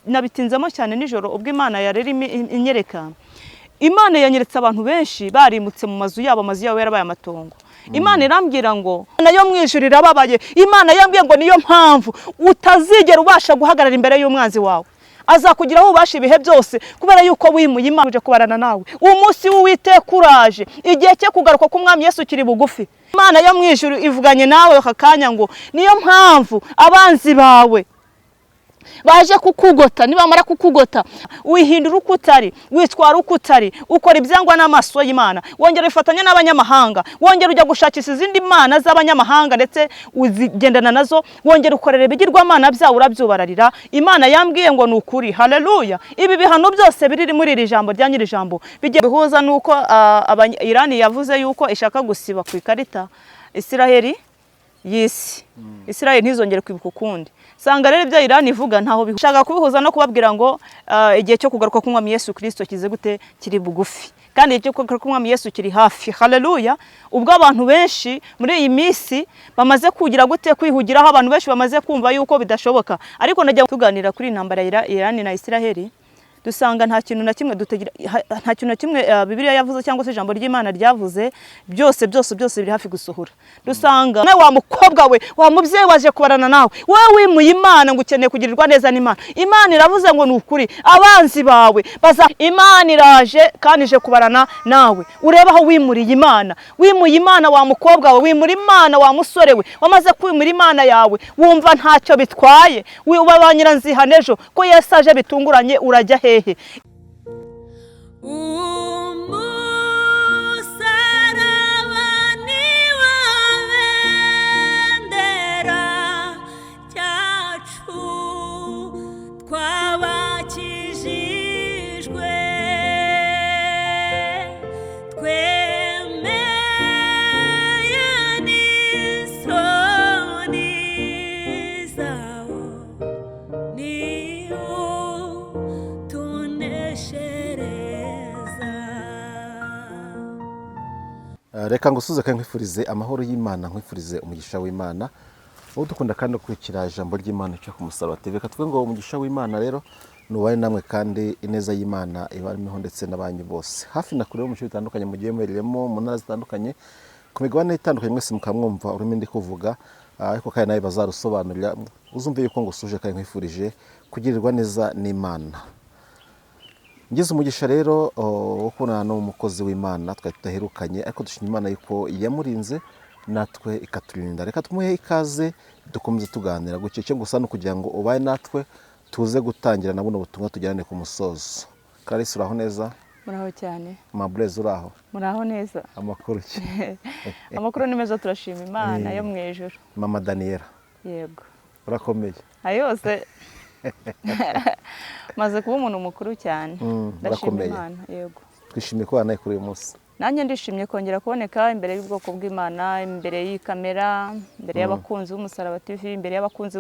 Nabitinzemo cyane nijoro ubwo Imana yari irimo inyereka. Imana yanyeretse abantu benshi barimutse mu mazu yabo, amazu yabo yarabaye amatongo. Imana irambwira ngo nayo mu ijuru irababaye. Imana yambwiye ngo niyo mpamvu utazigera ubasha guhagarara imbere y'umwanzi wawe, azakugiraho ububasha ibihe byose kubera yuko wimuye Imana uje kubarana nawe. Umunsi w'Uwiteka uraje, igihe cyo kugaruka k'Umwami Yesu kiri bugufi. Imana yo mu ijuru ivuganye nawe aka kanya ngo niyo mpamvu abanzi bawe baje kukugota. Nibamara kukugota, wihindura uko utari, witwara uko utari, ukora ibyangwa n'amaso y'Imana, wongera wifatanya n'abanyamahanga, wongera ujya gushakisha izindi mana z'abanyamahanga ndetse uzigendana nazo, wongera ukorera ibigirwamana byawe, urabyubararira. Imana yambwiye ngo ni ukuri, haleluya, ibi bihano byose biri muri iri jambo rya nyiri jambo bigiye bihuza n'uko Irani yavuze yuko ishaka gusiba ku ikarita Isiraheli y'isi, Isiraheli ntizongere kwibuka ukundi. Sanga rero ibyo Irani ivuga ntaho bishaka kubihuza no kubabwira ngo igihe cyo kugaruka k'Umwami Yesu Kristo kize gute? Kiri bugufi, kandi igihe cyo kugaruka k'Umwami Yesu kiri hafi, haleluya. Ubwo abantu benshi muri iyi minsi bamaze kugira gute? Kwihugiraho. Abantu benshi bamaze kumva yuko bidashoboka. Ariko najya tuganira kuri intambara ya Irani na Isiraheli, dusanga nta kintu na kimwe dutegira, nta kintu na kimwe Bibiliya yavuze cyangwa se ijambo ry'Imana ryavuze, byose byose byose biri hafi gusohora. Dusanga nawe wa mukobwa we, wa mubyeyi waje kubarana nawe, wowe wimuye Imana ngo ukeneye kugirirwa neza n'Imana, Imana iravuze ngo ni ukuri, abanzi bawe baza. Imana iraje kandi ije kubarana nawe. Urebe aho wimuriye Imana. Wimuye Imana wa mukobwa we, wimura Imana wa musore we. Wamaze kwimura Imana yawe, wumva ntacyo bitwaye, uba ba nyiranzihane ejo ko Yesu aje bitunguranye, urajya hehe? Umusaraba ni wo bendera ryacu twabakijijwe, twemeye n'isoni zawo, niwo tuneshereza. Reka ngusuze kandi nkwifurize amahoro y'Imana, nkwifurize umugisha w'Imana, wowe dukunda kandi ukurikira ijambo ry'Imana cyo ku Musaraba TV. Reka tuvuge ngo umugisha w'Imana rero nubane namwe, kandi ineza y'Imana ibaremeho ndetse n'abanyu bose hafi na kure bo mu bice bitandukanye mugiye muherereyemo, mu ntara zitandukanye, ku migabane itandukanye, mwese mukaba mwumva ururimi ndi kuvuga, ariko kandi nawe bazarusobanurira. Uzumve yuko ngusuje kandi nkwifurije kugirirwa neza n'Imana. Ngize umugisha rero wo kubonana n'umukozi w'Imana twari tudaherukanye, ariko dushima Imana yuko yamurinze natwe ikaturinda. Reka tumuhe ikaze, dukomeze tuganira gutyo. Icyo gusa ni ukugira ngo ubaye natwe, tuze gutangira na buno butumwa, tujyane ku musozo. Clarisse, uraho neza? Muraho cyane. Mabureze, uraho? Muraho neza. Amakuru ki? Amakuru ni meza, turashima Imana yo mu ijuru. Mama Daniela. Yego. Urakomeye? Ayo yose, maze kuba umuntu mukuru cyane. Ndashima Urakomeye. Imana, yego. Twishimiye kubana nawe kuri uyu munsi. Nanjye ndishimye kongera kuboneka imbere y'ubwoko bw'Imana, imbere y'ikamera, imbere y'abakunzi b'Umusaraba TV, imbere y'abakunzi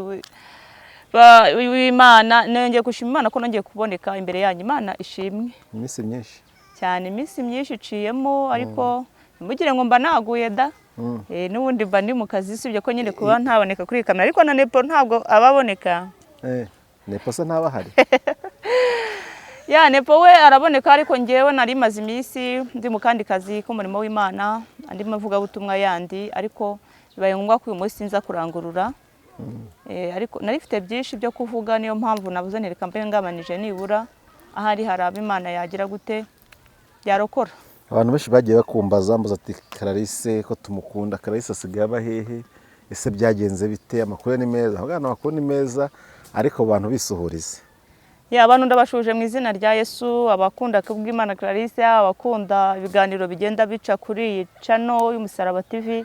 b'Imana. Nongeye gushima Imana ko nongeye kuboneka imbere yanyu. Imana ishimwe. Iminsi myinshi. Cyane, iminsi myinshi iciyemo, ariko ntimugire ngo mba naguye da. N'ubundi mba ndi mu kazi, usibye ko nyine kuba ntaboneka kuri iyi kamera, ariko na Nepo ntabwo ababoneka. Nepo se ntaba ahari? Ya, Nepo we araboneka, ariko ngewe nari maze iminsi ndi mu kandi kazi k'umurimo w'Imana, andi mavugabutumwa yandi, ariko bibaye ngombwa ko uyu munsi nza kurangurura. Ariko nari mfite byinshi byo kuvuga, niyo mpamvu nabuze nti reka mbe ngabanije, nibura ahari hari abo Imana yagira gute, yarokora. Abantu benshi bagiye bakumbaza, mbaza ati: "Clarisse ko tumukunda, Clarisse asigaye aba hehe? Ese byagenze bite? Amakuru ni meza?" Avuga, amakuru ni meza, ariko abantu bisuhurize. Ya, abantu ndabashuje mu izina rya Yesu, abakunda Kubwimana Clarisse, abakunda ibiganiro bigenda bica kuri iyi channel y'Umusaraba TV,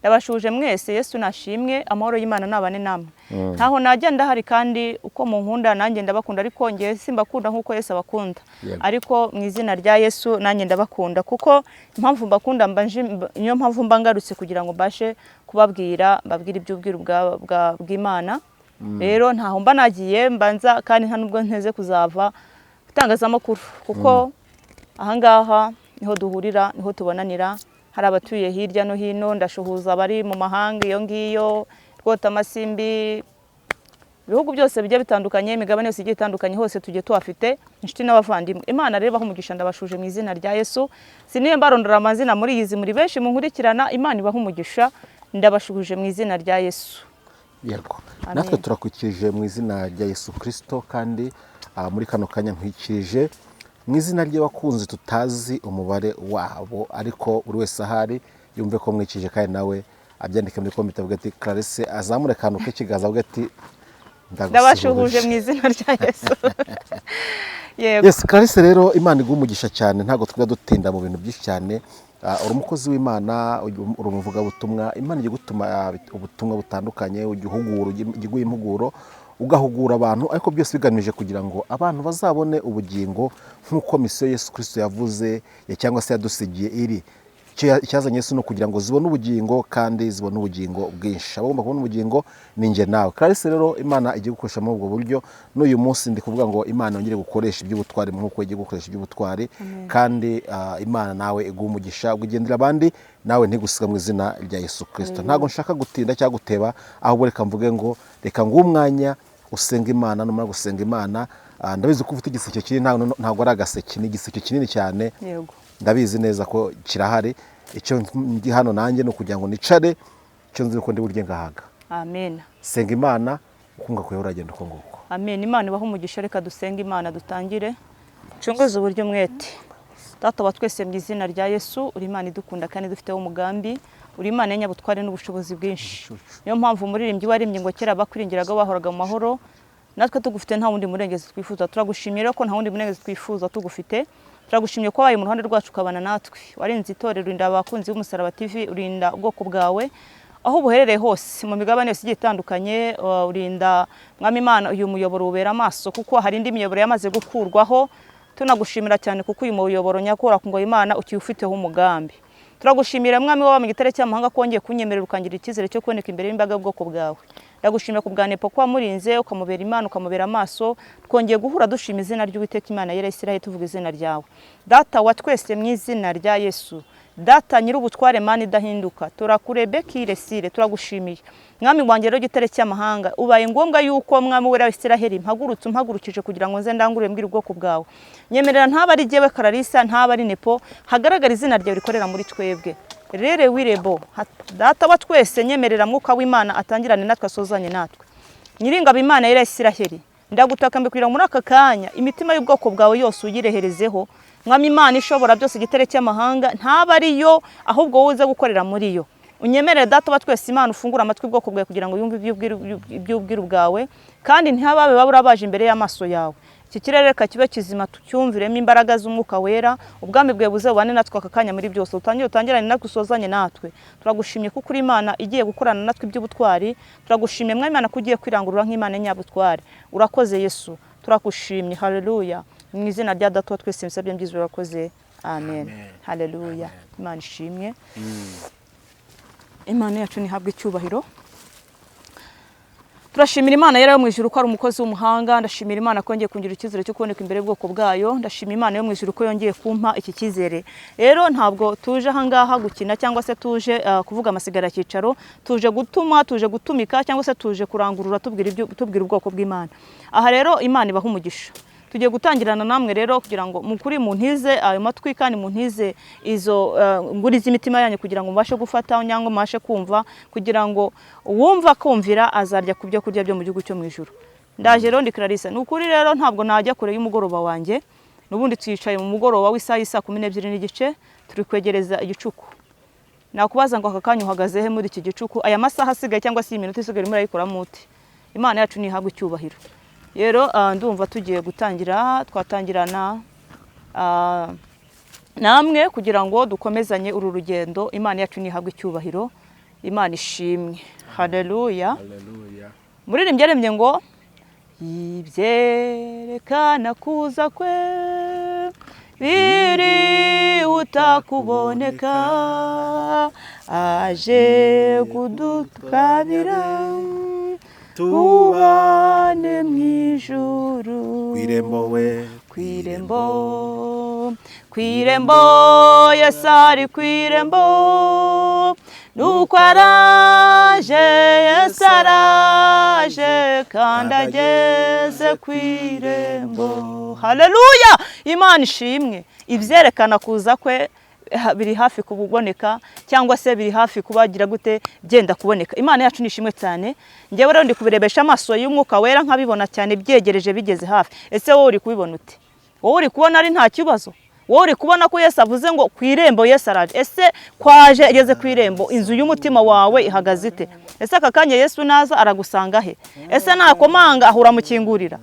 ndabashuje mwese. Yesu nashimwe, amahoro y'Imana nabane namwe. Ntaho najya ndahari, kandi uko munkunda nanjye ndabakunda, ariko ngewe simbakunda nk'uko Yesu abakunda. Ariko mu izina rya Yesu nanjye ndabakunda, kuko impamvu mbakunda niyo mpamvu mba ngarutse kugira ngo mbashe kubabwira, mbabwire iby'ubwiru bw'Imana. Rero ntaho mba nagiye, mbanza kandi nta nubwo nteze kuzava itangazamakuru, kuko ahangaha niho duhurira, niho tubonanira. Hari abatuye hirya no hino, ndashuhuza abari mu mahanga iyo ngiyo, rwota amasimbi, Ibihugu byose bigiye bitandukanye, imigabane yose igiye itandukanye, hose tugiye tuhafite inshuti n'abavandimwe. Imana rero ibahe umugisha, ndabashuje mu izina rya Yesu. Siniye mbarondora amazina muri izi, muri benshi munkurikirana. Imana ibahe umugisha, ndabashuhuje mu izina rya Yesu. Yego. Amen. Natwe turakwikirije mu izina rya Yesu Kirisito, kandi muri kano kanya nkwikirije mu izina ry'abakunzi tutazi umubare wabo, ariko buri wese ahari yumve ko mwikije, kandi nawe abyandike muri comment avuga ati Clarisse, azamure akantu k'ikiganza avuga ati Ndabashuhuje mu izina rya Yesu, yego. Yes, Clarisse, rero Imana iguha umugisha cyane. Ntabwo tujya dutinda mu bintu byinshi cyane. Uri umukozi w'Imana, uri umuvugabutumwa. Imana ijya igutuma ubutumwa butandukanye, ujya uhugura, ujya iguha impuguro, ugahugura abantu, ariko byose bigamije kugira ngo abantu bazabone ubugingo nk'uko misiyo Yesu Kirisito yavuze cyangwa se yadusigiye iri. Icyazanye Yesu ni ukugira ngo zibone ubugingo kandi zibone ubugingo bwinshi. Abagomba kubona ubugingo ni njye nawe. Clarisse, rero Imana igiye gukoresha muri ubwo buryo. N'uyu munsi ndi kuvuga ngo Imana yongere gukoresha iby'ubutwari nk'uko igiye gukoresha iby'ubutwari, kandi Imana nawe iguha umugisha, ugendera abandi nawe ntigusiga mu izina rya Yesu Kirisito. Ntabwo nshaka gutinda cyangwa guteba, ahubwo reka mvuge ngo reka nguhe umwanya usenga Imana. Numara gusenga Imana, ndabizi ko ufite igiseke kinini, ntabwo ari agaseke, ni igiseke kinini cyane. Yego. Ndabizi neza ko kirahari. Icyo ndi hano nanjye ni ukugira ngo nicare, icyo nzi uko ndi burye ngahaga. Amen. Senga Imana, ukunga kuyo uragenda uko nguko. Amen. Imana ibahe umugisha. Reka dusenge Imana, dutangire. Cunguze uburyo umwete. Data wa twese, mu izina rya Yesu, uri Imana idukunda kandi dufiteho umugambi, uri Imana y'inyabutware n'ubushobozi bwinshi. Niyo mpamvu umuririmbyi waririmbye ngo kera bakwiringiraga bahoraga mu mahoro, natwe tugufite nta wundi murengezi twifuza. Turagushimira ko nta wundi murengezi twifuza tugufite. Turagushimiye ko wabaye mu ruhande rwacu, ukabana natwe, warinze itorero, urinda abakunzi b'Umusaraba TV, urinda ubwoko bwawe aho buherereye hose mu migabane yose igiye itandukanye. Urinda, Mwami Imana, uyu muyoboro ubera amaso, kuko hari indi miyoboro yamaze gukurwaho. Tunagushimira cyane kuko uyu muyoboro nyakura ku ngo Imana ukiwufiteho umugambi. Turagushimira, Mwami waba mu gitare cy'amahanga, ko wongeye kunyemerera ukangira icyizere cyo kuboneka imbere y'imbaga y'ubwoko bwawe. Ndagushimira ku bwa Nepo, ko wamurinze, ukamubera Imana, ukamubera amaso. Twongeye guhura dushima izina ry'Uwiteka Imana yera Isiraheli, tuvuga izina ryawe, Data wa twese, mu izina rya Yesu. Data nyir'ubutware, Mana idahinduka, turakurebekire sire, turagushimiye, Mwami wanjye. Rero gitare cy'amahanga, ubaye ngombwa yuko, Mwami wera wa Isiraheli, mpagurutse, umpagurukije kugira ngo nze ndangurure mbwire ubwoko bwawe. Nyemerera ntaba ari jyewe Clarissa, ntaba ari Nepo, hagaragara izina ryawe rikorera muri twebwe. Rere wirebo Data wa twese, nyemerera Mwuka w'Imana atangirane natwe, asozanye natwe. Nyiringabo, Imana yera Isiraheli, ndagutaka mbikugira muri aka kanya, imitima y'ubwoko bwawe yose uyireherezeho. Mwami Imana ishobora byose, igitare cy'amahanga, ntaba ariyo, ahubwo wowe uze gukorera muri yo. Unyemerere, Data wa twese Imana, ufungure amatwi ubwoko bwawe kugira ngo yumve iby'ubwiru bwawe, kandi ntihababe babura baje imbere y'amaso yawe. Iki kirere reka kibe kizima, tucyumviremo imbaraga z'Umwuka Wera. Ubwami bwawe buze bubane natwe aka kanya muri byose, utangire, utangirane natwe, usozanye natwe. Turagushimye kuko uri Imana igiye gukorana natwe iby'ubutwari. Turagushimye, Mwami Imana, ko ugiye kwirangurura nk'Imana nyabutwari. Urakoze Yesu, turagushimye. Haleluya! Mu izina rya Data wa twese mbisabye mbyize, urakoze, amen. Haleluya, Imana ishimwe. Imana yacu ntihabwe icyubahiro. Turashimira Imana yera yo mu ijuru ko ari umukozi w'umuhanga. Ndashimira Imana ko yongeye kungira icyizere cyo kuboneka imbere y'ubwoko bwayo. Ndashima Imana yo mu ijuru ko yongeye kumpa iki cyizere. Rero ntabwo tuje ahangaha gukina cyangwa se tuje kuvuga amasigara cyicaro. Tuje gutuma, tuje gutumika cyangwa se tuje kurangurura, tubwira ibyo, tubwira ubwoko bw'Imana. Aha rero Imana ibaha umugisha. Tugiye gutangirana namwe rero kugira ngo mukuri muntize ayo matwi kandi muntize izo nguri z'imitima yanyu, kugira ngo mubashe gufata cyangwa mubashe kumva, kugira ngo uwumva kumvira azarya ku byo kurya byo mu gihugu cyo mu ijuru. Ndaje rero, ndi Clarisse. Ni ukuri rero ntabwo najya kure y'umugoroba wanjye. N'ubundi twicaye mu mugoroba w'isaha y'isa 12:30, turi kwegereza igicuku. Nakubaza ngo aka kanya uhagaze he muri iki gicuku? Aya masaha asigaye cyangwa se iyi minota isigaye urimo urayikoramo ute? Imana yacu ntihabwe icyubahiro. Rero ndumva tugiye gutangira, twatangirana namwe kugira ngo dukomezanye uru rugendo. Imana yacu ntihabwe icyubahiro. Imana ishimwe, haleluya. Muririmbyi yarembye ngo ibyerekana kuza kwe birihuta kuboneka, aje kudutwabira tubane mu ijuru. Kw'irembo we. Kw'irembo, kw'irembo, Yesu ari kw'irembo. Nuko araje, Yesu araje, kandi ageze ku irembo. Haleluya! Imana ishimwe. Ibyerekana kuza kwe biri hafi kuboneka, cyangwa se biri hafi kubagira gute, byenda kuboneka. Imana yacu ni ishimwe cyane. Njyewe rero ndi kubirebesha amaso y'Umwuka Wera, nkabibona cyane byegereje, bigeze hafi. Ese wowe uri kubibona ute? Wowe uri kubona ari nta kibazo? Wowe uri kubona ko Yesu avuze ngo ku irembo Yesu araje? Ese kwaje ageze ku irembo, inzu y'umutima wawe ihagaze ite? Ese aka kanya Yesu naza aragusanga he? Ese nakomanga ahura mukingurira?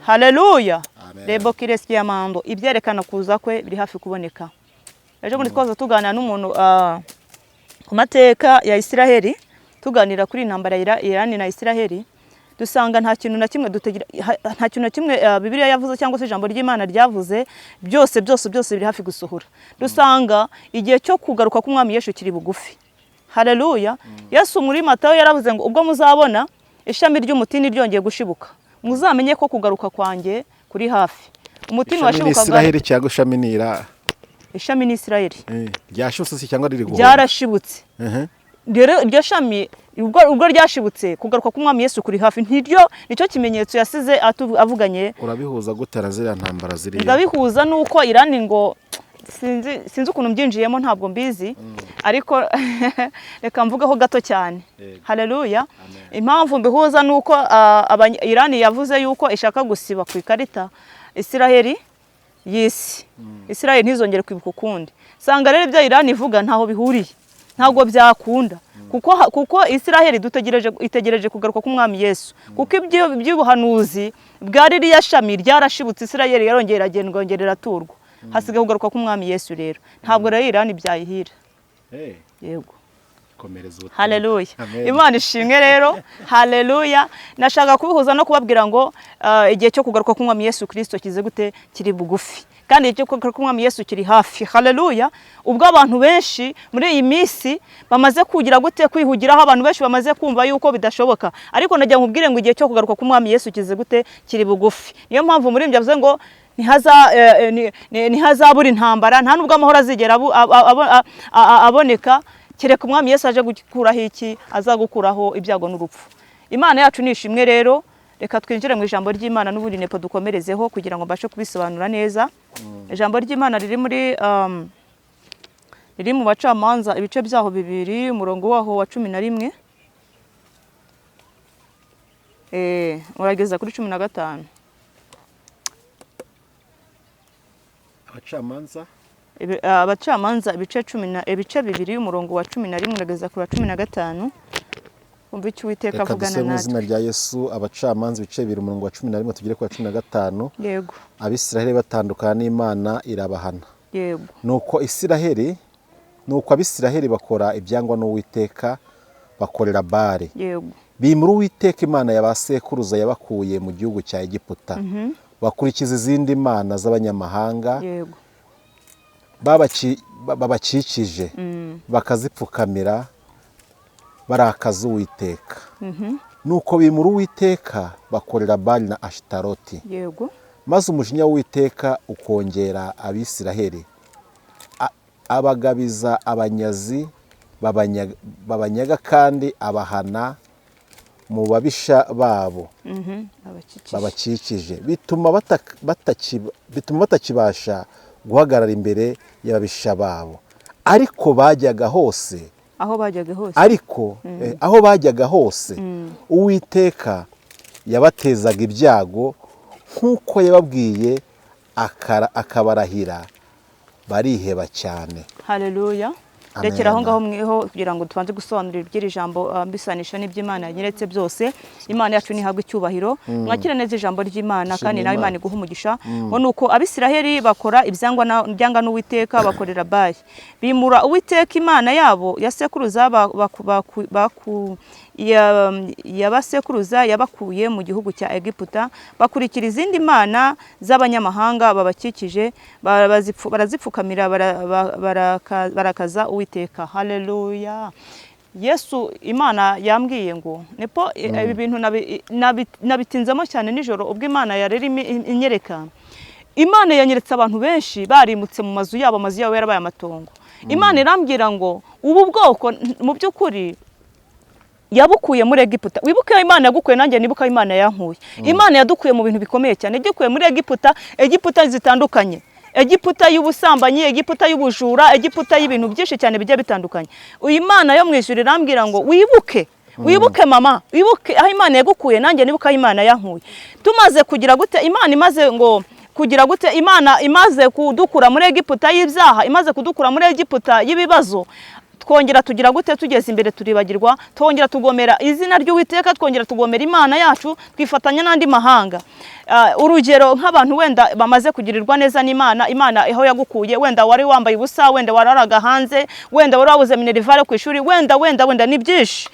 Haleluya! Amen. Rebo kiresi yamando. Ibyerekana kuza kwe biri hafi kuboneka. Ejo bundi twaza tuganira n'umuntu ku mateka ya Isiraheli, tuganira kuri intambara ya Irani na Isiraheli, dusanga nta kintu na kimwe dutegira, nta kintu na kimwe Bibiliya yavuze cyangwa se ijambo ry'Imana ryavuze, byose byose byose biri hafi gusohora. Dusanga igihe cyo kugaruka k'Umwami Yesu kiri bugufi. Haleluya! Yesu muri Matayo yaravuze ngo ubwo muzabona ishami ry'umutini ryongeye gushibuka, muzamenye ko kugaruka kwanjye kuri hafi. Umutini Ishami ni washibukaga Isiraheli cyangwa ishami ni Ira? Ishami ni Isiraheli. Ryashibutse se cyangwa riri guhunga? Ryarashibutse. Rero iryo shami ubwo ryashibutse, kugaruka k'Umwami Yesu kuri hafi. Ntiryo nicyo kimenyetso yasize avuganye. Urabihuza gute na ziriya ntambara ziriya? Ndabihuza nuko Irani ngo sinzi ukuntu mbyinjiyemo, ntabwo mbizi, ariko reka mvugeho gato cyane. Yego. Haleluya! Impamvu mbihuza nuko Irani yavuze yuko ishaka gusiba ku ikarita Isiraheli y'isi, Isiraheli ntizongere kwibuka ukundi. Sanga rero ibyo Irani ivuga ntaho bihuriye, ntabwo byakunda, kuko Isiraheli dutegereje, itegereje kugaruka k'Umwami Yesu, kuko ibyo by'ubuhanuzi bwa ririya shami ryarashibutse, Isiraheli yarongera iragendwa, yongera iraturwa, hasigaye kugaruka k'Umwami Yesu. Rero ntabwo rero Irani byayihira. Yego. Komereza ubutumwa. Haleluya! Amen. Imana ishimwe rero. Haleluya! Nashaka kubihuza no kubabwira ngo igihe cyo kugaruka k'Umwami Yesu Kirisito kize gute? Kiri bugufi, kandi igihe cyo kugaruka k'Umwami Yesu kiri hafi. Haleluya! Ubwo abantu benshi muri iyi minsi bamaze kugira gute? Kwihugiraho, abantu benshi bamaze kumva yuko bidashoboka, ariko nagira nkubwire ngo igihe cyo kugaruka k'Umwami Yesu kize gute? Kiri bugufi. Niyo mpamvu muri ibyo avuze ngo ntihazabura intambara, nta nubwo amahoro azigera aboneka, kereka Umwami Yesu aje gukuraho iki? Azagukuraho ibyago n'urupfu. Imana yacu ni ishimwe. Rero reka twinjire mu ijambo ry'Imana n'ubundi, nepo dukomerezeho kugira ngo mbashe kubisobanura neza. Ijambo ry'Imana riri muri riri mu Bacamanza, ibice byaho 2, umurongo waho wa 11, urageza kuri 15. Abacamanza? Abacamanza ibice 2, umurongo wa 11 urageza ku wa 15. Umva icyo Uwiteka Reka avugana dusome mu natwe. izina rya Yesu. Abacamanza ibice 2, umurongo wa 11 tugere ku wa 15. Yego. Abisiraheli batandukana n'Imana, irabahana. Yego. Nuko Abisiraheli bakora ibyangwa n'Uwiteka, bakorera Bali. Yego. Bimura Uwiteka Imana ya ba sekuruza yabakuye mu gihugu cya Egiputa, bakurikiza izindi mana z'abanyamahanga Yego. babakikije, bakazipfukamira, barakaza Uwiteka. Nuko bimura Uwiteka, bakorera Bali na Ashitaroti. Yego. Maze umujinya w'Uwiteka ukongera Abisiraheli, abagabiza abanyazi babanyaga, kandi abahana mu babisha babo Abakikije. babakikije, bituma batakibasha guhagarara imbere y'ababisha babo, ariko bajyaga hose Aho bajyaga hose. Ariko aho bajyaga hose Uwiteka yabatezaga ibyago nk'uko yababwiye, akabarahira, bariheba cyane. Haleluya! Amen. Rekera aho ngaho mwiho kugira ngo tubanze gusobanurira iby'iri jambo, mbisanisha n'iby'Imana yanyeretse byose. Imana yacu ntihabwe icyubahiro. Mwakire neza ijambo ry'Imana, Shimira kandi nawe Imana. Imana iguhe umugisha. Ngo nuko Abisiraheli bakora ibyangwa n'Uwiteka, bakorera Bayi, bimura Uwiteka Imana yabo ya sekuruza ya basekuruza yabakuye mu gihugu cya Egiputa, bakurikira izindi mana z'abanyamahanga babakikije, barazipfukamira, barakaza Uwiteka. Haleluya! Yesu, Imana yambwiye ngo nepo ibi bintu nabitinzemo cyane nijoro ubwo Imana yari irimo inyereka. Imana yanyeretse abantu benshi barimutse mu mazu yabo, amazu yabo yarabaye amatongo. Imana irambwira ngo ubu bwoko mu by'ukuri yabukuye muri Egiputa. Wibuke aho Imana yagukuye, nanjye nibuka aho Imana yankuye. Imana yadukuye mu bintu bikomeye cyane, yadukuye muri Egiputa, Egiputa zitandukanye, Egiputa y'ubusambanyi, Egiputa y'ubujura, Egiputa y'ibintu byinshi cyane bigiye bitandukanye. Uyu Imana yo mu ijuru irambwira ngo wibuke, wibuke mama, wibuke aho Imana yagukuye, nanjye nibuka aho Imana yankuye. Tumaze kugira gute? Imana imaze ngo kugira gute? Imana imaze kudukura muri Egiputa y'ibyaha, imaze kudukura muri Egiputa y'ibibazo, twongera tugira gute? Tugeze imbere turibagirwa, twongera tugomera izina ry'Uwiteka, twongera tugomera Imana yacu, twifatanya n'andi mahanga. Urugero nk'abantu wenda bamaze kugirirwa neza n'Imana, Imana aho yagukuye, wenda wari wambaye ubusa, wenda wararaga hanze, wenda wari wabuze minerivare ku ishuri, wenda wenda wenda ni byinshi.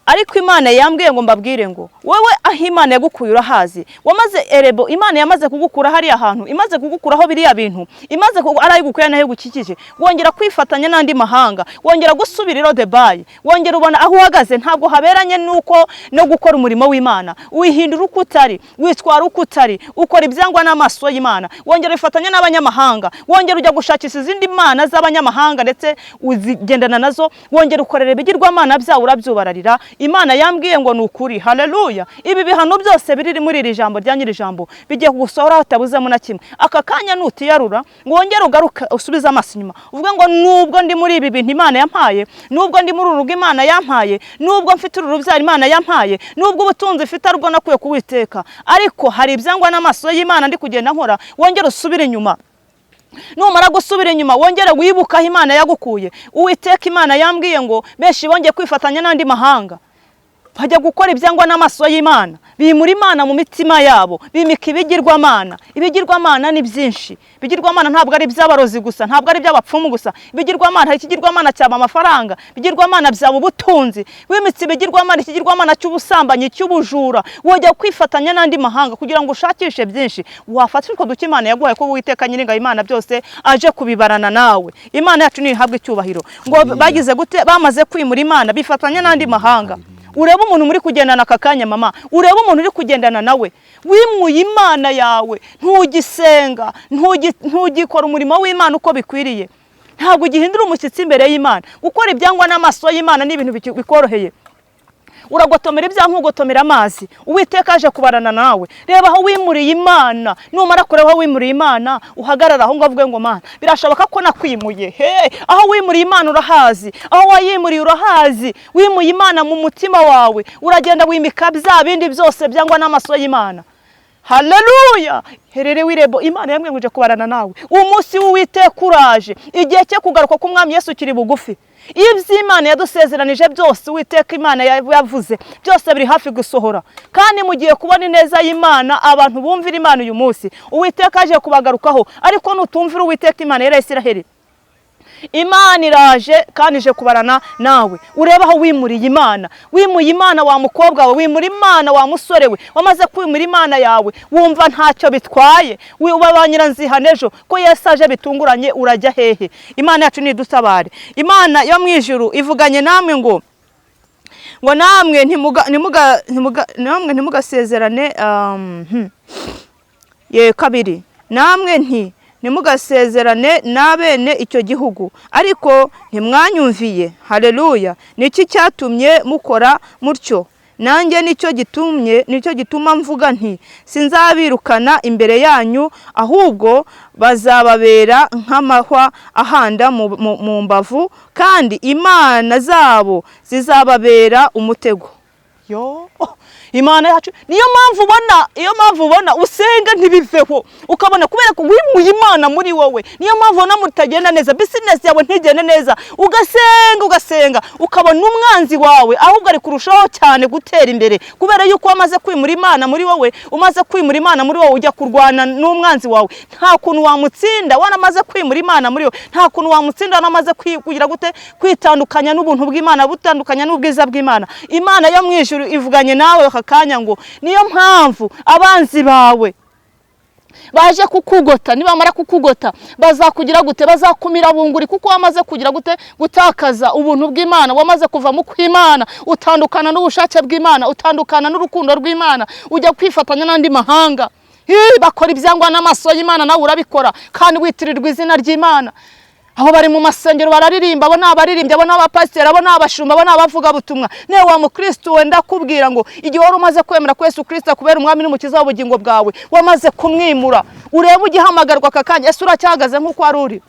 Ariko Imana yambwiye ngo mbabwire ngo wowe aho Imana yagukuye urahazi. Wamaze erebo, Imana yamaze kugukura hariya hantu, imaze kugukuraho biriya bintu, imaze ari aho igukuye n'aho igukikije, wongera kwifatanya n'andi mahanga, wongera gusubira i Lodebayi, wongera ubona aho uhagaze ntabwo haberanye n'uko no gukora umurimo w'Imana. Wihindura uko utari, witwara uko utari, ukora ibyangwa n'amaso y'Imana, wongera wifatanya n'abanyamahanga, wongera ujya gushakisha izindi mana z'abanyamahanga ndetse uzigendana nazo, wongera ukorera ibigirwamana byawe, urabyubararira. Imana yambwiye ngo ni ukuri, haleluya, ibi bihano byose biri muri iri jambo rya nyiri jambo bigiye kugusohora hatabuzemo na kimwe. Aka kanya nutiyarura ngo wongere ugaruke usubize amaso inyuma, uvuge ngo nubwo ndi muri ibi bintu Imana yampaye, nubwo ndi muri uru rugo Imana yampaye, nubwo mfite uru rubyaro Imana yampaye, nubwo ubutunzi mfite arubwo nakuye ku Uwiteka, ariko hari ibyangwa n'amaso y'Imana ndi kugenda nkora. Wongere usubire inyuma. Numara gusubira inyuma, wongere wibuke aho Imana yagukuye. Uwiteka Imana yambwiye ngo benshi bongeye kwifatanya n'andi mahanga, bajya gukora ibyangwa n'amaso y'Imana, bimura Imana mu mitima yabo, bimika ibigirwamana. Ibigirwamana ni byinshi. Ibigirwamana ntabwo ari iby'abarozi gusa, ntabwo ari iby'abapfumu gusa. Ibigirwamana, hari ikigirwamana cyaba amafaranga, ibigirwamana byaba ubutunzi. Wimitse ibigirwamana, ikigirwamana cy'ubusambanyi, cy'ubujura, wajya kwifatanya n'andi mahanga kugira ngo ushakishe byinshi. Wafata utwo duke Imana yaguhaye, ko Uwiteka Nyiringabo Imana byose aje kubibarana nawe. Imana yacu ntihabwe icyubahiro. Ngo bagize gute? Bamaze kwimura Imana, bifatanya n'andi mahanga. Urebe umuntu muri kugendana aka kanya mama, urebe umuntu uri kugendana nawe, wimuye Imana yawe, ntugisenga, ntugikora umurimo w'Imana uko bikwiriye, ntabwo ugihindura umushyitsi imbere y'Imana. Gukora ibyangwa n'amaso y'Imana ni ibintu bikoroheye, uragotomera ibyaha nk'ugotomera amazi. Uwiteka aje kubarana nawe. Reba aho wimuriye Imana. Numara kureba aho wimuriye Imana, uhagarara aho ngaho uvuge ngo Mana, birashoboka ko nakwimuye. He, aho wimuriye Imana urahazi, aho wayimuriye urahazi. Wimuye Imana mu mutima wawe, uragenda wimika bya bindi byose byangwa n'amaso y'Imana. Haleluya! Herere w'irebo, Imana yamwenguje kubarana nawe. Umunsi w'Uwiteka uraje, igihe cyo kugaruka k'Umwami Yesu kiri bugufi. Iby'Imana yadusezeranije byose, Uwiteka Imana yavuze byose biri hafi gusohora, kandi mugiye kubona ineza y'Imana. Abantu bumvira Imana uyu munsi, Uwiteka aje kubagarukaho. Ariko nutumvira Uwiteka Imana ya Isiraheli, Imana iraje kandi ije kubarana nawe. Urebe aho wimuriye Imana. Wimuye Imana wa mukobwa we, wimura Imana wa musore we. Wamaze kwimura Imana yawe, wumva ntacyo bitwaye, uba ba nyiranzihane ejo ko Yesu aje bitunguranye, urajya hehe? Imana yacu nidutabare. Imana yo mu ijuru ivuganye namwe ngo namwe namwe ntimugasezerane, ye kabiri, namwe ntimugasezerane na bene icyo gihugu, ariko ntimwanyumviye. Haleluya! Niki cyatumye mukora mutyo? Nanjye nicyo gitumye, nicyo gituma mvuga nti sinzabirukana imbere yanyu, ahubwo bazababera nk'amahwa ahanda mu mbavu, kandi imana zabo zizababera umutego. Yo, oh, Imana yacu, niyo mpamvu ubona, iyo mpamvu ubona usenga ntibiveho, ukabona kubera ko wimuye Imana muri wowe. Niyo mpamvu ubona mutagenda neza, business yawe ntigende neza, ugasenga ugasenga, ukabona umwanzi wawe ahubwo ari kurushaho cyane gutera imbere, kubera yuko wamaze kwimura Imana muri wowe. Umaze kwimura Imana muri wowe, ujya kurwana n'umwanzi wawe, nta kuntu wamutsinda waramaze kwimura Imana muri wowe. Nta kuntu wamutsinda waramaze kugira gute? Kwitandukanya n'ubuntu bw'Imana, butandukanya n'ubwiza bw'Imana. Imana yo mu ijuru ivuganye nawe aka kanya ngo niyo mpamvu abanzi bawe baje kukugota. Nibamara kukugota bazakugira gute? Bazakumira bunguri, kuko wamaze kugira gute? Gutakaza ubuntu bw'Imana. Wamaze kuva mu kw'Imana, utandukana n'ubushake bw'Imana, utandukana n'urukundo rw'Imana, ujya kwifatanya n'andi mahanga. Bakora ibyangwa n'amaso y'Imana, nawe urabikora kandi witirirwa izina ry'Imana. Aho bari mu masengero bararirimba, abo ni abaririmbyi, abo ni abapasiteri, abo ni abashumba, abo ni abavugabutumwa. Niwe wa mukristo wenda kubwira ngo igihe wari umaze kwemera ko Yesu Kristo akubera umwami n'umukiza w'ubugingo bwawe, wamaze kumwimura, urebe ugihamagarwa aka kanya, ese uracyahagaze nk'uko wari uri?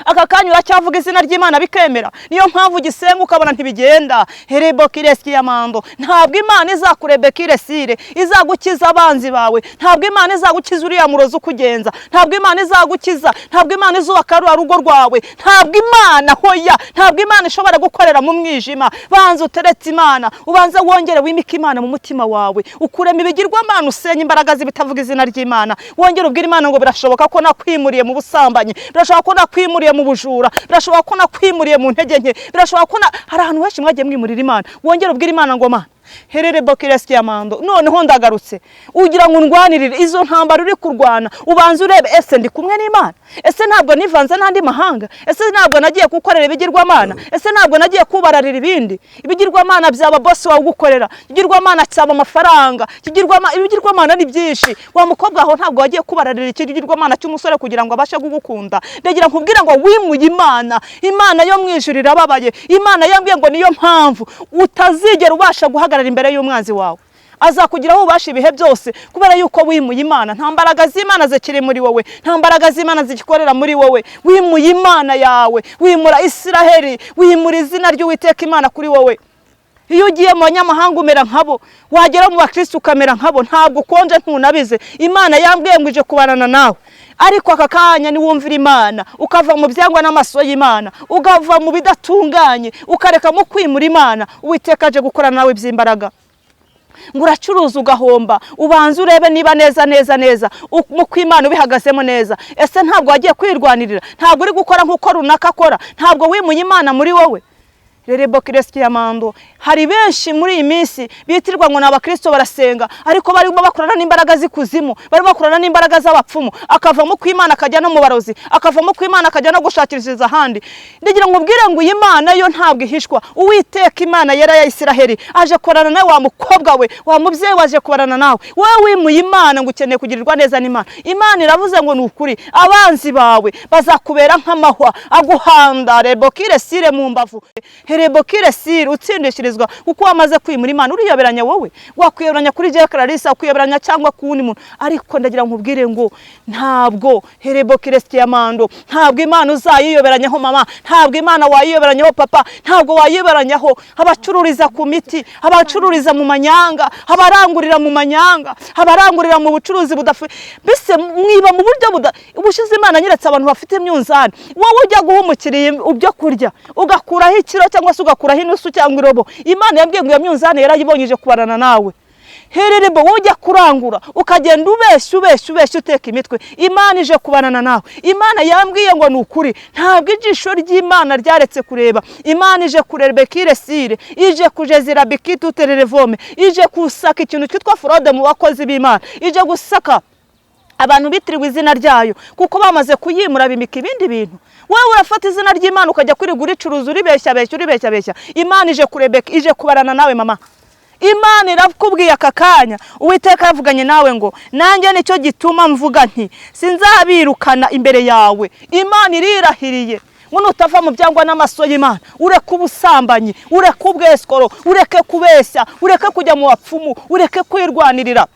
Aka kanya uracyavuga izina ry'Imana bikemera? Niyo mpamvu ugisenga ukabona ntibigenda. Herebo kireski ya mando. Ntabwo Imana izakurebekiresire izagukiza abanzi bawe, ntabwo Imana izagukiza uriya murozi ukugenza, ntabwo Imana izagukiza, ntabwo Imana izubaka ruriya rugo rwawe, ntabwo Imana, hoya, ntabwo Imana ishobora gukorera mu mwijima. Banza uteretse Imana, ubanze wongere wimike Imana mu mutima wawe, ukuremo ibigirwamana, usenye imbaraga z'ibitavuga izina ry'Imana, wongere ubwire Imana ngo birashoboka ko nakwimuriye mu busambanyi, birashoboka ko nakwimuriye mu bujura, birashoboka ko nakwimuriye mu ntege nke, birashoboka ko hari ahantu henshi mwagiye mwimurira Imana. Wongere ubwire Imana ngo Mana, herere bokireski ya mando, noneho ndagarutse ugira ngo undwanirire izo ntambara uri kurwana. Ubanze urebe, ese ndi kumwe n'Imana? Ese ntabwo nivanze n'andi mahanga? Ese ntabwo nagiye gukorera ibigirwamana? Ese ntabwo nagiye kubararira ibindi ibigirwamana byaba bosi wawe ugukorera, ikigirwamana cyaba amafaranga, ibigirwamana ni byinshi. Wa mukobwa, aho ntabwo wagiye kubararira ikigirwamana cy'umusore kugira ngo abashe kugukunda? Ndagira nkubwira ngo wimuye Imana. Imana yo mu ijuru irababaye. Imana yambwiye ngo niyo mpamvu utazigera ubasha guhagarara imbere y'umwanzi wawe, azakugiraho ububasha ibihe byose, kubera yuko wimuye Imana. Nta mbaraga z'Imana zikiri muri wowe, nta mbaraga z'Imana zigikorera muri wowe. Wimuye Imana yawe, wimura Isiraheli, wimura izina ry'Uwiteka Imana kuri wowe. Iyo ugiye mu banyamahanga umera nkabo, wagera mu bakristo ukamera nkabo, ntabwo ukonje, ntunabize. Imana yambwiye ngo ije kubarana nawe, ariko aka kanya niwumvira Imana, ukava mu byangwa n'amaso y'Imana, ukava mu bidatunganye, ukareka mu kwimura Imana, Uwiteka aje gukorana nawe iby'imbaraga. Ngo uracuruza ugahomba, ubanza urebe niba neza neza neza mu kw'Imana ubihagazemo neza. Ese ntabwo wagiye kwirwanirira? Ntabwo uri gukora nk'uko runaka akora? Ntabwo wimuye Imana muri wowe? Rerebo kiresiki ya mando. Hari benshi muri iyi minsi bitirwa ngo ni abakristo, barasenga, ariko barimo bakorana n'imbaraga z'ikuzimu, barimo bakorana n'imbaraga z'abapfumu. Akava mu kw'Imana akajya no mu barozi, akava mu kw'Imana akajya no gushakishiriza ahandi. Ndagira ngo ubwire ngo iyi Mana yo ntabwo ihishwa. Uwiteka Imana yera ya Isiraheli aje kubarana nawe, wa mukobwa we, wa mubyeyi, waje kubarana nawe, wowe wimuye Imana ngo ukeneye kugirirwa neza n'Imana. Imana iravuze ngo ni ukuri, abanzi bawe bazakubera nk'amahwa aguhanda rebokire sire mu mbavu, herebokire sire, utsindishirizwa kuko wamaze kwimura Imana. Uriyoberanya wowe, wakwiyoberanya kuri Jewe Clarisse, wakwiyoberanya cyangwa ku wundi muntu, ariko ndagira ngo nkubwire ngo ntabwo herebokire siyamando, ntabwo Imana uzayiyoberanyaho mama, ntabwo Imana wayiyoberanyaho papa, ntabwo wayiyoberanyaho. Abacururiza ku miti, abacururiza mu manyanga, abarangurira mu manyanga, abarangurira mu bucuruzi budafi, mbese mwiba mu buryo buda. Ubushize Imana nyeretse abantu bafite imyunzani. Wowe ujya guha umukiriya ibyo kurya, ugakuraho ikiro cyangwa se ugakuraho inusu cyangwa irobo, Imana yambwiye ngo iyo myunzani yarayibonye, ije kubarana nawe. Hererebo, wowe ujya kurangura ukagenda ubeshya, ubeshya, ubeshya, uteka imitwe, Imana ije kubanana nawe. Imana yambwiye ngo ni ukuri, ntabwo ijisho ry'Imana ryaretse kureba. Imana ije kureba kiresire, ije kujezira bikitutererevome, ije gusaka ikintu cyitwa forode mu bakozi b'Imana, ije gusaka abantu bitiriwe izina ryayo kuko bamaze kuyimura bimika ibindi bintu. Wowe urafata izina ry'Imana ukajya kwirirwa uricuruza, uribeshya beshya, uribeshya beshya. Imana ije kurebeka, ije kubarana nawe mama. Imana irakubwiye aka kanya, Uwiteka yavuganye nawe ngo nanjye nicyo gituma mvuga nti sinzabirukana imbere yawe. Imana irirahiriye ngo nutava mu byangwa n'amaso y'Imana, ureke ubusambanyi, ureke ubwesikoro, ureke kubeshya, ureke kujya mu bapfumu, ureke kwirwanirira.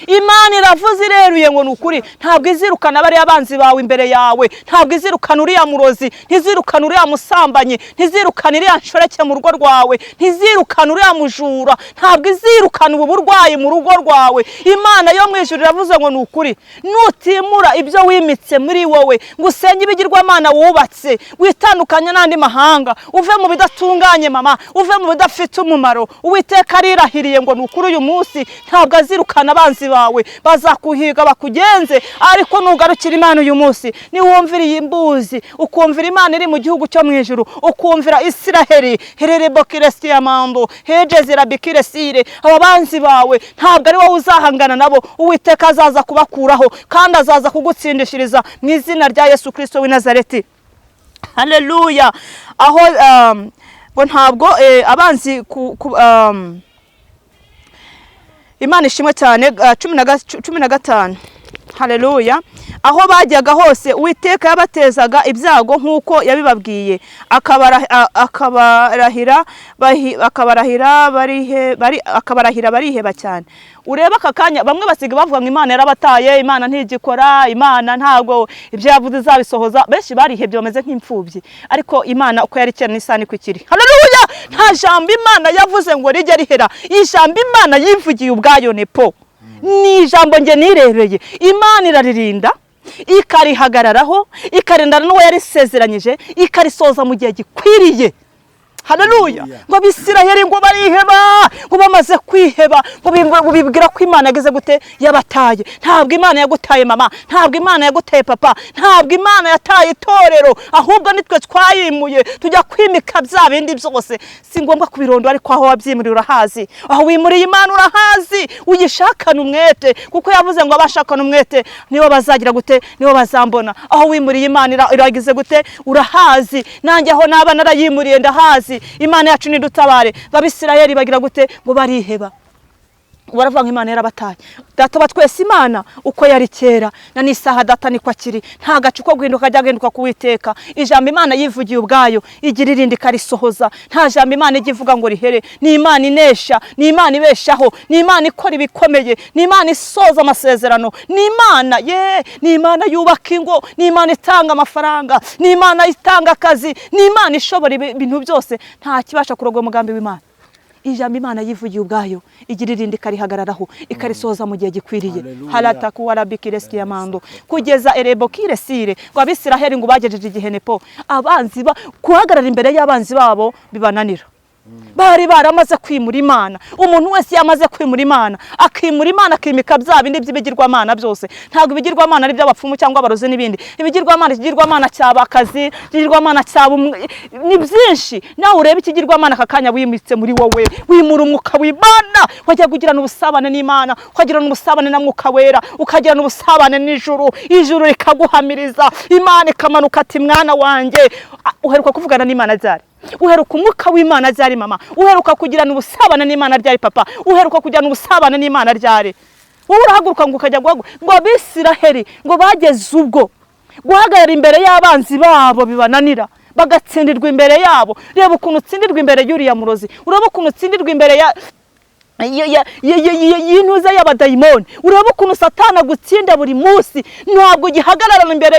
Imana iravuze ireruye ngo ni ukuri, ntabwo izirukana bariya banzi bawe imbere yawe, ntabwo izirukana uriya murozi, ntizirukana uriya musambanyi, ntizirukana iriya nshoreke mu rugo rwawe, ntizirukana uriya mujura, ntabwo izirukana ubu burwayi mu rugo rwawe. Imana yo mu ijuru iravuze ngo ni ukuri, nutimura ibyo wimitse muri wowe, ngo usenye ibigirwamana wubatse, witandukanye n'andi mahanga, uve mu bidatunganye mama, uve mu bidafite umumaro. Uwiteka arirahiriye ngo ni ukuri, uyu munsi ntabwo azirukana abanzi bawe, bazakuhiga bakugenze, ariko nugarukira Imana uyu munsi, niwumvira iyi mbuzi, ukumvira Imana iri mu gihugu cyo mu ijuru, ukumvira Isiraheli, hererebo kiresiyamando hejezira bikiresire, aba banzi bawe ntabwo ari wowe uzahangana nabo, Uwiteka azaza kubakuraho kandi azaza kugutsindishiriza mu izina rya Yesu Kristo w'i Nazareti. Haleluya. Aho ngo ntabwo abanzi ku Imana ishimwe cyane. 15. Haleluya. Aho bajyaga hose Uwiteka yabatezaga ibyago nk'uko yabibabwiye, akabarahira akabarahira bariheba cyane. Ureba aka kanya bamwe basiga bavuga ngo Imana yarabataye, Imana ntigikora, Imana ntabwo ibyo yavuze izabisohoza. Benshi barihebye bameze nk'imfubyi, ariko Imana uko yari kera n'isaha niko ikiri. Haleluya. Nta jambo Imana yavuze ngo rijye rihera. Ijambo Imana yivugiye ubwayo nepo ni ijambo nge nirebeye. Imana iraririnda, ikarihagararaho, ikarindana n'uwo yarisezeranyije, ikarisoza mu gihe gikwiriye. Haleluya. Ngo Abisirayeli ngo bariheba, ngo bamaze kwiheba ngo bibwira ko Imana yageze gute, yabataye. Ntabwo Imana yagutaye mama, ntabwo Imana yagutaye papa, ntabwo Imana yataye itorero, ahubwo nitwe twayimuye tujya kwimika bya bindi byose. Si ngombwa kubirondora, ariko aho wabyimuriye urahazi, aho wimuriye Imana urahazi, uyishakana umwete, kuko yavuze ngo abashakana umwete nibo bazagira gute, nibo bazambona. Aho wimuriye Imana iragize gute, urahazi. Nanjye aho naba narayimuriye ndahazi. Imana yacu nidutabare. Abisirayeli bagira gute, ngo bariheba, baravuga ngo Imana yarabataye. Data wa twese Imana uko yari kera na n'isaha data niko akiri, nta gacu ko guhinduka ajya guhinduka kuwiteka. Ijambo Imana yivugiye ubwayo igira irindi ikarisohoza. Nta jambo Imana ijya ivuga ngo rihere. Ni Imana inesha, ni Imana ibeshaho, ni Imana ikora ibikomeye, ni Imana isoza amasezerano, ni Imana ye, ni Imana yubaka ingo, ni Imana itanga amafaranga, ni Imana itanga akazi, ni Imana ishobora ibintu byose. Nta kibasha kurogoya umugambi w'Imana. Ijambo Imana yivugiye ubwayo igira irindi ikarihagararaho, ikarisoza mu gihe gikwiriye. Harataku warabikiresi yamando kugeza erebo kiresire. Ngo Abisiraheli ngo bagejeje igihe nepo abanzi ba guhagarara imbere y'abanzi babo bibananira. Bari baramaze kwimura Imana. Umuntu wese yamaze kwimura Imana, akimura Imana, akimika bya bindi by'ibigirwamana byose. Ntabwo ibigirwamana ari by'abapfumu cyangwa abarozi n'ibindi. Ibigirwamana, ikigirwamana cy'abakazi, ikigirwamana cyaba ni byinshi. Nawe urebe ikigirwamana aka kanya wimitse muri wowe, wimura umwuka w'Imana, wajya kugirana ubusabane n'Imana, ukagirana ubusabane na Mwuka Wera, ukagirana ubusabane n'ijuru, ijuru rikaguhamiriza, Imana ikamanuka ati mwana wanjye. Uheruka kuvugana n'Imana ryari? Uheruka umwuka w'Imana ryari mama? Uheruka kugirana ubusabane n'Imana ryari papa? Uheruka kugirana ubusabane n'Imana ryari? Wowe urahaguruka ngo ukajya guhaguruka ngo Abisiraheli ngo bageze ubwo guhagarara imbere y'abanzi babo bibananira, bagatsindirwa imbere yabo. Reba ukuntu utsindirwa imbere y'uriya murozi, urebe ukuntu utsindirwa imbere ya y'intuza y'abadayimoni, urebe ukuntu Satani agutsinda buri munsi. Ntabwo ugihagarara imbere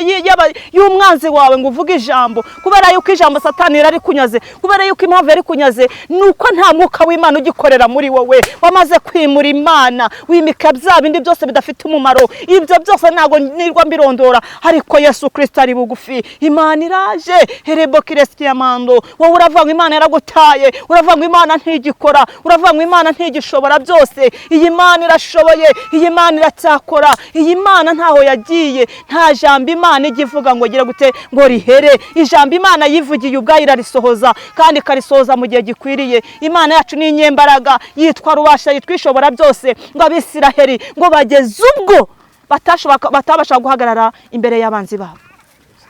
y'umwanzi wawe ngo uvuge ijambo, kubera yuko ijambo Satani yararikunyaze, kubera yuko impamvu yarikunyaze ni uko nta mwuka w'Imana ugikorera muri wowe. Wamaze kwimura Imana, wimika bya bindi byose bidafite umumaro. Ibyo byose ntabwo nirwa mbirondora, ariko Yesu Kristo ari bugufi. Imana iraje herebo kiresiyamando. Wowe uravuga ngo Imana yaragutaye, uravuga ngo Imana ntigikora, uravuga ngo Imana ntigishobora byose. Iyi Mana irashoboye, iyi Mana iracyakora, iyi Mana ntaho yagiye. Nta jambo Imana ijya ivuga ngo gira gute ngo rihere. Ijambo Imana yivugiye ubwayo irarisohoza, kandi ikarisohoza mu gihe gikwiriye. Imana yacu ni inyembaraga, yitwa Rubasha, yitwa Ishobora byose. Ngo Abisiraheli ngo bageze ubwo batabasha guhagarara imbere y'abanzi babo.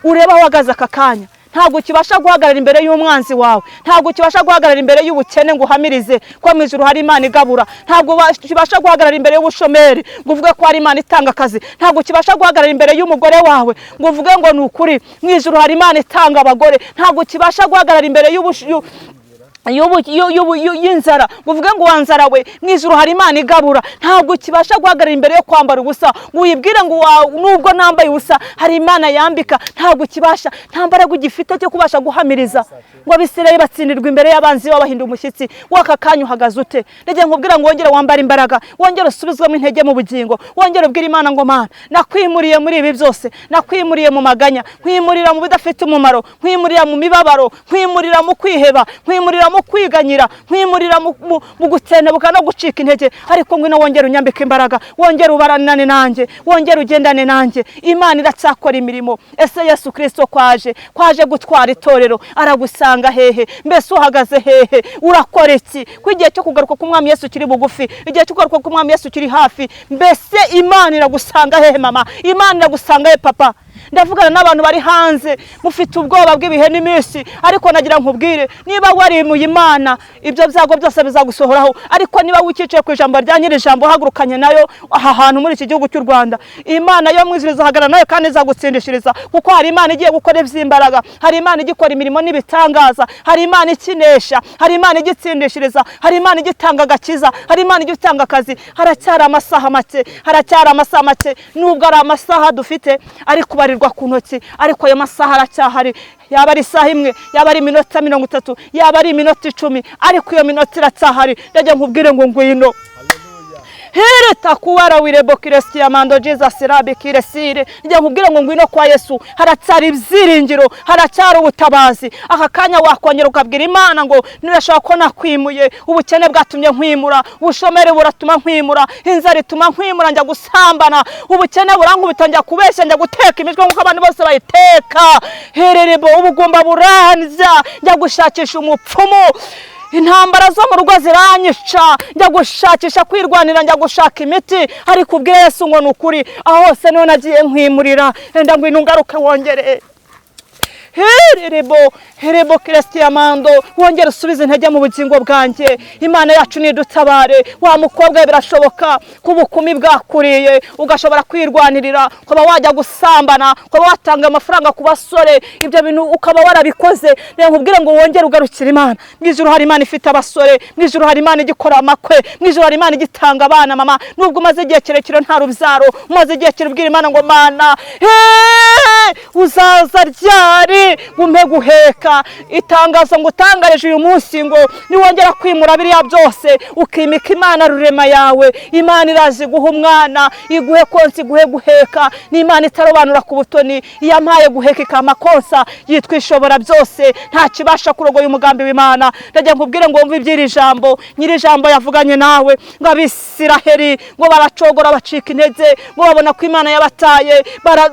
Ureba aho uhagaze aka kanya, ntabwo ukibasha guhagarara imbere y'umwanzi wawe, ntabwo ukibasha guhagarara imbere y'ubukene ngo uhamirize ko mu ijuru hari Imana igabura, ntabwo ukibasha guhagarara imbere y'ubushomeri ngo uvuge ko hari Imana itanga akazi, ntabwo ukibasha guhagarara imbere y'umugore wawe ngo uvuge ngo ni ukuri mu ijuru hari Imana itanga abagore, ntabwo ukibasha guhagarara imbere y'inzara ngo uvuge ngo wanzara we mu ijuru hari Imana igabura, ntabwo ukibasha guhagarara imbere yo kwambara ubusa ngo uyibwire ngo nubwo nambaye ubusa hari Imana yambika, ntabwo ukibasha, nta mbaraga ugifite cyo kubasha guhamiriza. Ngo Abisirayeli batsindirwa imbere y'abanzi babo bahinda umushyitsi. Waka kanya uhagaze ute? Ndagira nkubwira ngo wongere wambare imbaraga, wongere usubizwemo intege mu bugingo, wongere ubwire Imana ngo Mana nakwimuriye muri ibi byose, nakwimuriye mu maganya, nkwimurira mu bidafite umumaro, nkwimurira mu mibabaro, nkwimurira mu kwiheba, nkwimurira mu kwiganyira, nkwimurira mu gutenebuka no gucika intege, ariko ngwino wongere unyambike imbaraga, wongere ubaranane nanjye, wongere ugendane nanjye. Imana iracyakora imirimo. Ese Yesu Kristo kwaje gutwara itorero, aragusanga hehe? Mbese uhagaze hehe? Urakora iki? Ko igihe cyo kugaruka k'Umwami Yesu kiri bugufi, igihe cyo kugaruka k'Umwami Yesu kiri hafi. Mbese Imana iragusanga hehe mama? Imana iragusanga hehe papa? Ndavugana n'abantu bari hanze mufite ubwoba bw'ibihe n'iminsi, ariko nagira nkubwire niba warimuye Imana, ibyo byago byose bizagusohoraho. Ariko niba wikicaye ku ijambo rya nyiri ijambo, uhagurukanye nayo aha hantu muri iki gihugu cy'u Rwanda, Imana yo mu ijuru izahagarara nawe kandi izagutsindishiriza, kuko hari Imana igiye gukora iby'imbaraga, hari Imana igikora imirimo n'ibitangaza, hari Imana ikinesha, hari Imana igitsindishiriza, hari Imana igitanga agakiza, hari Imana igitanga akazi. Haracyari amasaha make, haracyari amasaha make, nubwo ari amasaha dufite ari kubarirwa ku ntoki, ariko ayo masaha aracyahari. Yaba ari isaha imwe, yaba ari iminota 30, yaba ari iminota 10, ariko iyo minota iracyahari. Ndajya nkubwire ngo ngwino. Hereta kuwara wirebo kiresi amando Jesus rabi kiresire. Njya nkubwire ngo ngwino kwa Yesu. Haracyari ibyiringiro, haracyari ubutabazi. Aka kanya wakongera ukabwira Imana ngo nirashaka ko nakwimuye, ubukene bwatumye nkwimura, ubushomeri buratuma nkwimura, inzara ituma nkwimura, njya gusambana, ubukene burankubita, njya kubeshya, njya guteka imitwe nk'uko abantu bose bayiteka. Hererebo ubugumba buranza, njya gushakisha umupfumu, intambara zo mu rugo ziranyica, njya gushakisha kwirwanira, njya gushaka imiti. Ariko ubwire Yesu ngo ni ukuri, aho hose niho nagiye nkwimurira, enda ngwino ungaruke wongere. Hererebo herebo kiresitiyamando, wongere usubize intege mu bugingo bwanjye. Imana yacu nidutabare. Wa mukobwa we, birashoboka ko ubukumi bwakuriye ugashobora kwirwanirira, ukaba wajya gusambana, ukaba watanga amafaranga ku basore, ibyo bintu ukaba warabikoze. Reka nkubwire ngo wongere ugarukire Imana. Mu ijuru hari Imana ifite abasore, mu ijuru hari Imana igikora amakwe, mu ijuru hari Imana igitanga abana. Mama, nubwo umaze igihe kirekire nta rubyaro, umaze igihe kirekire ubwira Imana ngo Mana, uzaza ryari umpe guheka? Itangazo ngo utangarije uyu munsi ngo niwongera kwimura biriya byose, ukimika Imana rurema yawe, Imana irazi guha umwana, iguhe konsa, iguhe guheka. Ni Imana itarobanura ku butoni, iyampaye guheka ikampa konsa, yitwa Ishobora byose, nta kibasha kurogoya umugambi w'Imana. Ndagira nkubwire ngo wumve iby'iri jambo nyiri jambo yavuganye nawe, ngo Abisiraheli ngo baracogora, bacika intege, ngo babona ko Imana yabataye,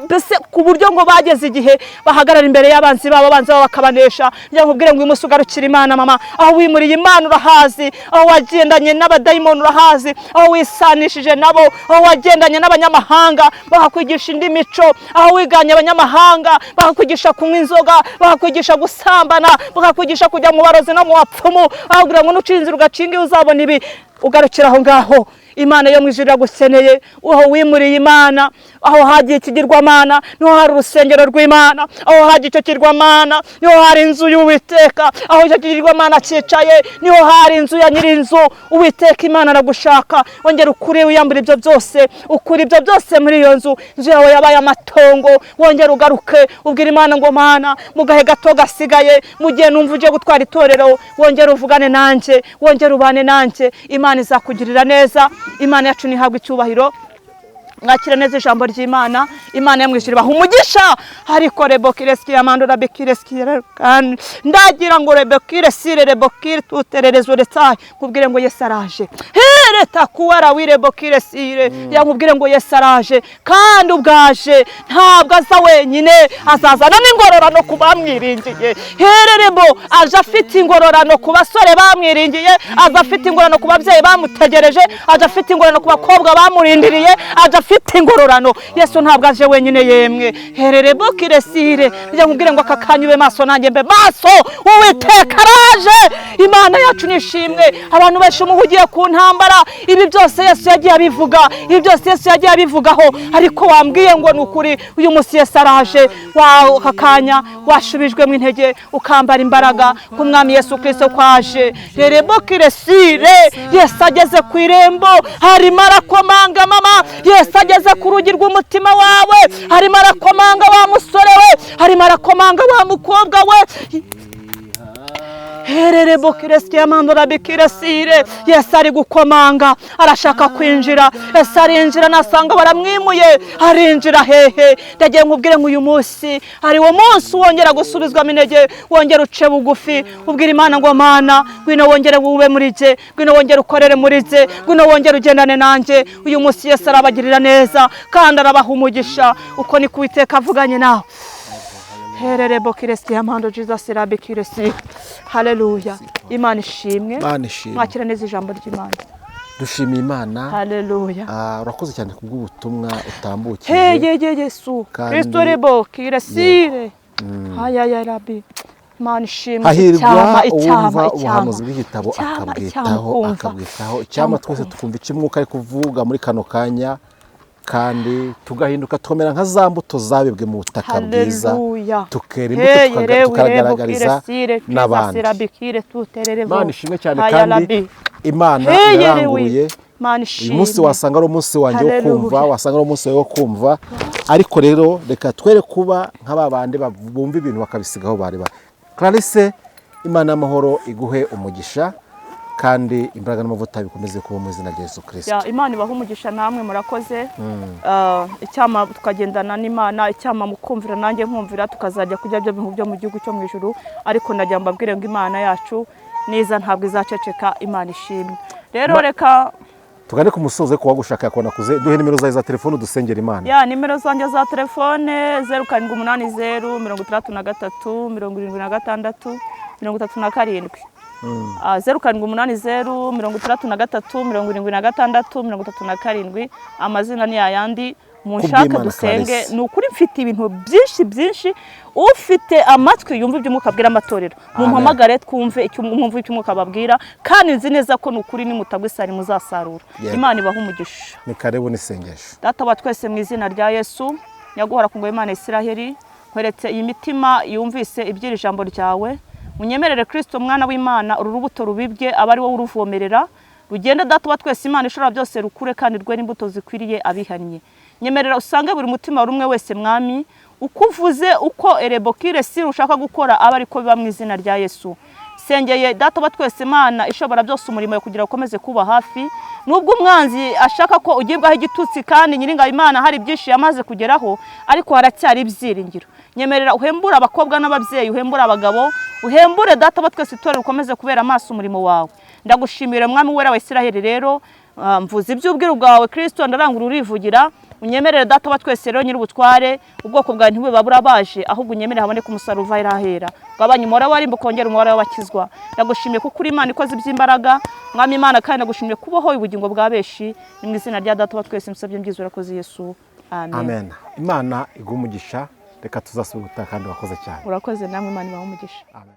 mbese ku buryo ngo bageze igihe bahagarara imbere y'abanzi babo, abanzi babo bakabanesha. Njya nkubwire ngo uyu munsi ugarukire Imana. Mama, aho wimuriye Imana urahazi, aho wagendanye n'abadayimoni urahazi, aho wisanishije nabo, aho wagendanye n'abanyamahanga bakakwigisha indi mico, aho wiganye abanyamahanga bakakwigisha kunywa inzoga, bakakwigisha gusambana, bakakwigisha kujya mu barozi no mu bapfumu, bakakubwira ngo nuciye inzira ugacinga iyo uzabona ibi. Ugarukira aho ngaho. Imana yo mu ijuru iragukeneye. Aho wimuriye Imana, aho hagiye ikigirwamana, niho hari urusengero rw'Imana. Aho hagiye icyo kigirwamana, niho hari inzu y'Uwiteka. Aho icyo kigirwamana cyicaye, niho hari inzu ya nyir'inzu. Uwiteka Imana aragushaka. Wongera ukure, wiyambura ibyo byose, ukura ibyo byose muri iyo nzu. Inzu yawe yabaye amatongo. Wongera ugaruke, ubwira Imana ngo Mana, mu gahe gato gasigaye, mu gihe numva ugiye gutwara itorero, wongera uvugane nanjye, wongera ubane nanjye. Imana izakugirira neza. Imana yacu ntihabwe icyubahiro. Mwakira neza ijambo ry'Imana. Imana yo mu ijuru ibaha umugisha. Ariko rebokire amandora bekire, kandi ndagira ngo rebokire sire rebokire tutererezo retaye, nkubwire ngo Yesu araje. Hereta kuwara wirebokire sire, yankubwire ngo Yesu araje, kandi ubwaje ntabwo aza wenyine, azazana n'ingororano ku bamwiringiye. Hererebo aje afite ingororano ku basore bamwiringiye, aza afite ingororano ku babyeyi bamutegereje, aje afite ingororano ku bakobwa bamurindiriye, aje afite ingororano. Yesu ntabwo aje wenyine yemwe. Hererebo kiresire, njya nkubwire ngo aka kanya ube maso, nanjye mbe maso. Uwiteka araje. Imana yacu nishimwe. Abantu benshi muhugiye ku ntambara, ibi byose Yesu yagiye abivuga, ibi byose Yesu yagiye abivugaho, ariko wambwiye ngo ni ukuri uyu munsi Yesu araje. Aka kanya washubijwemo intege, ukambara imbaraga ku Mwami Yesu Kristo kwaje. Rerebo kiresire, Yesu ageze ku irembo, harimo arakomanga. Mama, Yesu ageze ku rugi rw'umutima wawe, harimo arakomanga. Wa musore we, harimo arakomanga. Wa mukobwa we, hererebo kiresire amandora bikiresire, Yesu ari gukomanga, arashaka kwinjira. Yesu arinjira nasanga baramwimuye, arinjira hehe? Ndagiye nkubwire ngo uyu munsi ari wo munsi wongera gusubizwamo intege, wongera uce bugufi, ubwira Imana ngo Mana, ngwino wongere wube muri jye, ngwino wongere ukorere muri jye, ngwino wongere ugendane nanjye. Uyu munsi Yesu arabagirira neza kandi arabaha umugisha. Uko ni Uwiteka avuganye nawe. Hererebo kiresire amando Jesus rabi kiresire. Haleluya. Imana ishimwe. Imana ishimwe. Mwakira neza ijambo ry'Imana. Dushimiye Imana. Haleluya. Urakoze cyane kubw'ubutumwa utambukije. Hey ye ye Yesu. Kandi Kristo rebo kiresire. Haya ya rabi. Imana ishimwe. Hahirwa Icyama, icyama, uwumva icyama. ubuhanuzi bw'igitabo Icyama, icyama akabwitaho, ukumva. akabwitaho. Icyama twese tukumva icyo umwuka ari kuvuga muri kano kanya, kandi tugahinduka tukamera nka za mbuto zabibwe mu butaka bwiza, Haleluya. tukera imbuto, Hey, rewe, tukagaragariza rebo, kire, sire, n'abandi. sira, bikire, tuterere, Imana ishimwe cyane, Haya, kandi rabi. Imana Hey, yerewe. yaranguruye. Imana Uyu munsi ishimwe. wasanga ari umunsi wanjye wo Haleluya. kumva, wasanga ari umunsi wawe wo kumva, ariko rero reka twere kuba nka ba bandi bumva ibintu bakabisigaho bari bari. Clarisse, Imana y'amahoro iguhe umugisha, kandi imbaraga n'amavuta bikomeze kuba mu izina rya Yesu Kirisito. Ya, Imana ibahe umugisha namwe, murakoze. Icyama tukagendana n'Imana, icyama mukumvira nanjye nkumvira, tukazajya kurya byo bintu byo mu gihugu cyo mu ijuru. Ariko ndagira ngo mbabwire ngo Imana yacu niza ntabwo izaceceka. Imana ishimwe. Rero reka Tugane ku musozo, ariko uwagushaka yakubona kuze. Duhe nimero zawe za telefone, udusengera Imana. Ya, nimero zanjye za telefone 0780 63 76 37. 0780 63 76 37. Amazina ni yayandi. Munshake Kubw'Imana, dusenge. Clarisse. Ni ukuri mfite ibintu byinshi byinshi. Ufite amatwi yumva ibyo umwuka abwira amatorero. Mumpamagare twumve icyo mwumva icyo umwuka ababwira, kandi nzi neza ko ni ukuri nimutagwa isari muzasarura. Yego. Imana ibahe umugisha. Ni karibu n'isengesho. Data wa twese, mu izina rya Yesu, nyaguhora ku ngoma Imana ya Isiraheli, nkweretse iyi mitima yumvise iby'iri jambo ryawe. Unyemerere Kristo mwana w'Imana, uru rubuto rubibwe abe ari wowe uruvomerera, rugende Data wa twese Imana ishobora byose, rukure kandi rwere imbuto zikwiriye abihannye. Nyemerera usange buri mutima wari umwe wese, Mwami, uko uvuze, uko erebokire si ushaka gukora abe ariko biba mu izina rya Yesu. Sengeye Data wa twese Imana ishobora byose umurimo kugira ngo ukomeze kuba hafi, nubwo umwanzi ashaka ko ugibwaho igitutsi, kandi Nyiringabo Imana hari byinshi yamaze kugeraho, ariko haracyari ibyiringiro. Nyemerera uhembure abakobwa n'ababyeyi, uhembure abagabo, uhembure Data wa twese itorero, ukomeze kubera amaso umurimo wawe. Ndagushimira Mwami wera wa Isiraheli. Rero mvuze iby'ubwiru bwawe Kristo, ndarangura urivugira. Unyemerere Data wa twese rero nyir'ubutware, ubwoko bwawe ntibube burabaje, ahubwo unyemerere haboneke umusaruro uva ahera, ugabanye umubare w'abarimbuka, ukongera umubare w'abakizwa. Ndagushimiye kuko uri Imana ikoze iby'imbaraga, Mwami Imana, kandi ndagushimiye kubohoye ubugingo bwa benshi. Ni mu izina rya Data wa twese musabye mbyizura urakoze Yesu, amen. Amen. Imana iguhe umugisha. Reka tuzasubira ubutaha, kandi wakoze cyane. Urakoze namwe, Imana ibahe umugisha. Amen.